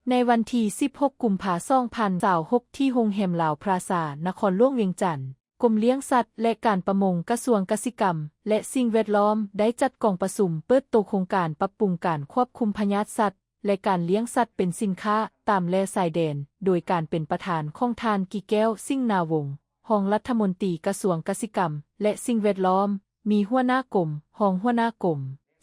ໃນວັນທີສິບຫົກ ກຸມພາ ສອງພັນຊາວຫົກ ທີ່ໂຮງແຮມລາວພລາຊາ ນະຄອນຫຼວງວຽງຈັນ, ກົມລ້ຽງສັດ ແລະ ການປະມົງ ກະຊວງກະສິກຳ ແລະ ສິ່ງແວດລ້ອມ ໄດ້ຈັດກອງປະຊຸມເປີດໂຕໂຄງການປັບປຸງການຄວບຄຸມພະຍາດສັດ ແລະ ການລ້ຽງສັດເປັນສິນຄ້າຕາມແລຊາຍແດນ ໂດຍການເປັນປະທານຂອງທ່ານ ກິແກ້ວ ສິງນາວົງ ຮອງລັດຖະມົນຕີກະຊວງກະສິກຳ ແລະ ສິ່ງແວດລ້ອມ, ມີຫົວໜ້າກົມ, ຮອງຫົວໜ້າກົມ,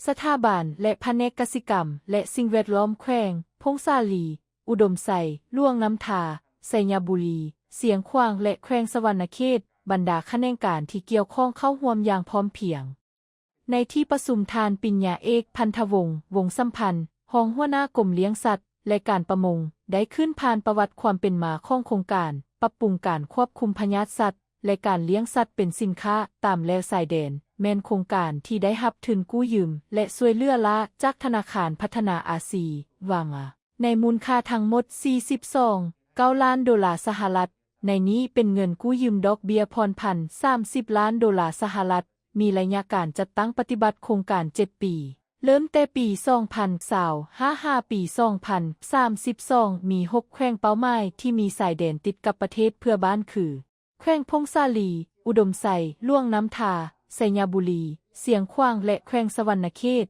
ສະຖາບັນ ແລະ ພະແນກກະສິກຳ ແລະ ສິ່ງແວດລ້ອມແຂວງ, ຜົ້ງສາລີ, ອຸດົມໄຊ, ຫຼວງນ້ຳທາ, ໄຊຍະບູລີ, ຊຽງຂວາງ ແລະ ແຂວງສະຫວັນນະເຂດ, ບັນດາຂະແໜງການທີ່ກ່ຽວຂ້ອງເຂົ້າຮ່ວມຢ່າງພ້ອມພຽງ. ໃນທີ່ປະຊຸມ ທ່ານ ປິນຍາເອກ ພັນທະວົງ ວົງສຳພັນ ຮອງຫົວໜ້າກົມລ້ຽງສັດ ແລະ ການປະມົງ ໄດ້ຄືນຜ່ານປະຫວັດຄວາມເປັນມາຂອງໂຄງການປັບປຸງການຄວບຄຸມພະຍາດສັດ ແລະ ການລ້ຽງສັດເປັນສິນຄ້າຕາມແລວຊາຍແດນ ແມ່ນໂຄງການທີ່ໄດ້ຮັບທຶນກູ້ຢືມ ແລະ ຊ່ວຍເຫຼືອລ້າຈາກທະນາຄານພັດທະນາອາຊີ ວາງາ ໃນມູນຄ່າທັງໝົດ ສີ່ສິບສອງ ເກົ້າລ້ານໂດລາສະຫະລັດ, ໃນນີ້ເປັນເງິນກູ້ຢືມດອກເບ້ຍຜ່ອນຜັນ ສາມສິບລ້ານໂດລາສະຫະລັດ, ມີໄລຍະການຈັດຕັ້ງປະຕິບັດໂຄງການເຈັດປີ, ເລີ່ມແຕ່ປີສອງພັນຊາວຫ້າ ຫາປີສອງພັນສາມສິບສອງ ມີຫົກແຂວງເປົ້າໝາຍທີ່ມີຊາຍແດນຕິດກັບປະເທດເພື່ອບ້ານຄື ແຂວງຜົ້ງສາລີ, ອຸດົມໄຊ, ຫຼວງນ້ຳທາ, ໄຊຍະບູລີ, ຊຽງຂວາງ ແລະ ແຂວງສະຫວັນນະເຂດ.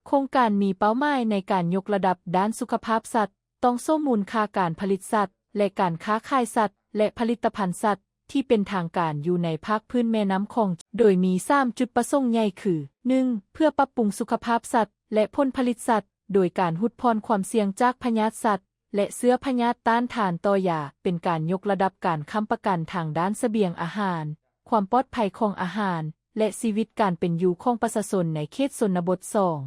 ໂຄງການມີເປົ້າໝາຍໃນການຍົກລະດັບດ້ານສຸຂະພາບສັດ, ຕ່ອງໂສ້ມູນຄ່າການຜະລິດສັດ ແລະ ການຄ້າຂາຍສັດ ແລະ ຜະລິດຕະພັນສັດທີ່ເປັນທາງການຢູ່ໃນພາກພື້ນແມ່ນ້ຳຂອງ, ໂດຍມີສາມຈຸດປະສົງໃຫຍ່ຄື ໜຶ່ງ ເພື່ອປັບປຸງສຸຂະພາບສັດ ແລະ ຜົນຜະລິດສັດ ໂດຍການຫຼຸດຜ່ອນຄວາມສ່ຽງຈາກພະຍາດສັດ ແລະ ເຊື້ອພະຍາດຕ້ານທານຕໍ່ຢາ, ເປັນການຍົກລະດັບການຄ້ຳປະກັນທາງດ້ານສະບຽງອາຫານ, ຄວາມປອດໄພຂອງອາຫານ ແລະ ຊີວິດການເປັນຢູ່ຂອງປະຊາຊົນໃນເຂດຊົນນະບົດ. ສອງ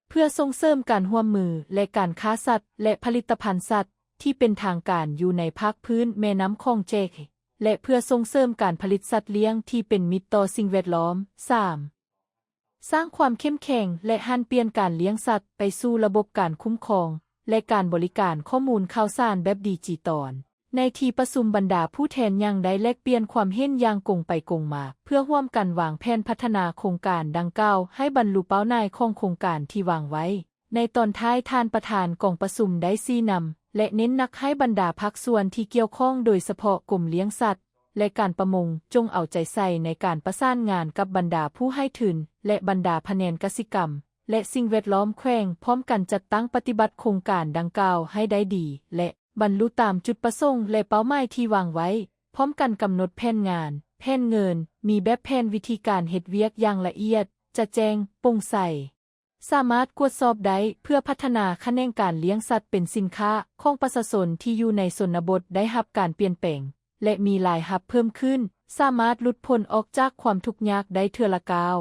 ເພື່ອສົ່ງເສີມການຮ່ວມມື ແລະ ການຄ້າສັດ ແລະ ຜະລິດຕະພັນສັດທີ່ເປັນທາງການຢູ່ໃນພາກພື້ນແມ່ນ້ຳຂອງແຈກ ແລະ ເພື່ອສົ່ງເສີມການຜະລິດສັດລ້ຽງທີ່ເປັນມິດຕໍ່ສິ່ງແວດລ້ອມ. ສາມ ສ້າງຄວາມເຂັ້ມແຂງ ແລະ ຫັນປ່ຽນການລ້ຽງສັດໄປສູ່ລະບົບການຄຸ້ມຄອງ ແລະ ການບໍລິການຂໍ້ມູນຂ່າວສານແບບດິຈິຕອນ. ໃນທີ່ປະຊຸມ, ບັນດາຜູ້ແທນຍັງໄດ້ແລກປ່ຽນຄວາມເຫັນຢ່າງກົງໄປກົງມາ ເພື່ອຮ່ວມກັນວາງແຜນພັດທະນາໂຄງການດັ່ງກ່າວໃຫ້ບັນລຸເປົ້າໝາຍຂອງໂຄງການທີ່ວາງໄວ້. ໃນຕອນທ້າຍ, ທ່ານປະທານກອງປະຊຸມໄດ້ຊີ້ນຳ ແລະ ເນັ້ນໜັກໃຫ້ບັນດາພາກສ່ວນທີ່ກ່ຽວຂ້ອງ, ໂດຍສະເພາະກົມລ້ຽງສັດ ແລະ ການປະມົງ, ຈົ່ງເອົາໃຈໃສ່ໃນການປະສານງານກັບບັນດາຜູ້ໃຫ້ທຶນ ແລະ ບັນດາພະແນກກະສິກຳ ແລະ ສິ່ງແວດລ້ອມແຂວງ, ພ້ອມກັນຈັດຕັ້ງປະຕິບັດໂຄງການດັ່ງກ່າວໃຫ້ໄດ້ດີ ແລະ ບັນລຸຕາມຈຸດປະສົງ ແລະ ເປົ້າໝາຍທີ່ວາງໄວ້, ພ້ອມກັນກຳນົດແຜນງານ, ແຜນເງິນ, ມີແບບແຜນວິທີການເຮັດວຽກຢ່າງລະອຽດ, ຈະແຈ້ງ, ໂປ່ງໃສ, ສາມາດກວດສອບໄດ້ ເພື່ອພັດທະນາຂະແໜງການລ້ຽງສັດເປັນສິນຄ້າຂອງປະຊາຊົນທີ່ຢູ່ໃນຊົນນະບົດໄດ້ຮັບການປ່ຽນແປງ ແລະ ມີລາຍຮັບເພີ່ມຂຶ້ນ, ສາມາດຫຼຸດພົ້ນອອກຈາກຄວາມທຸກຍາກໄດ້ເທື່ອລະກ້າວ.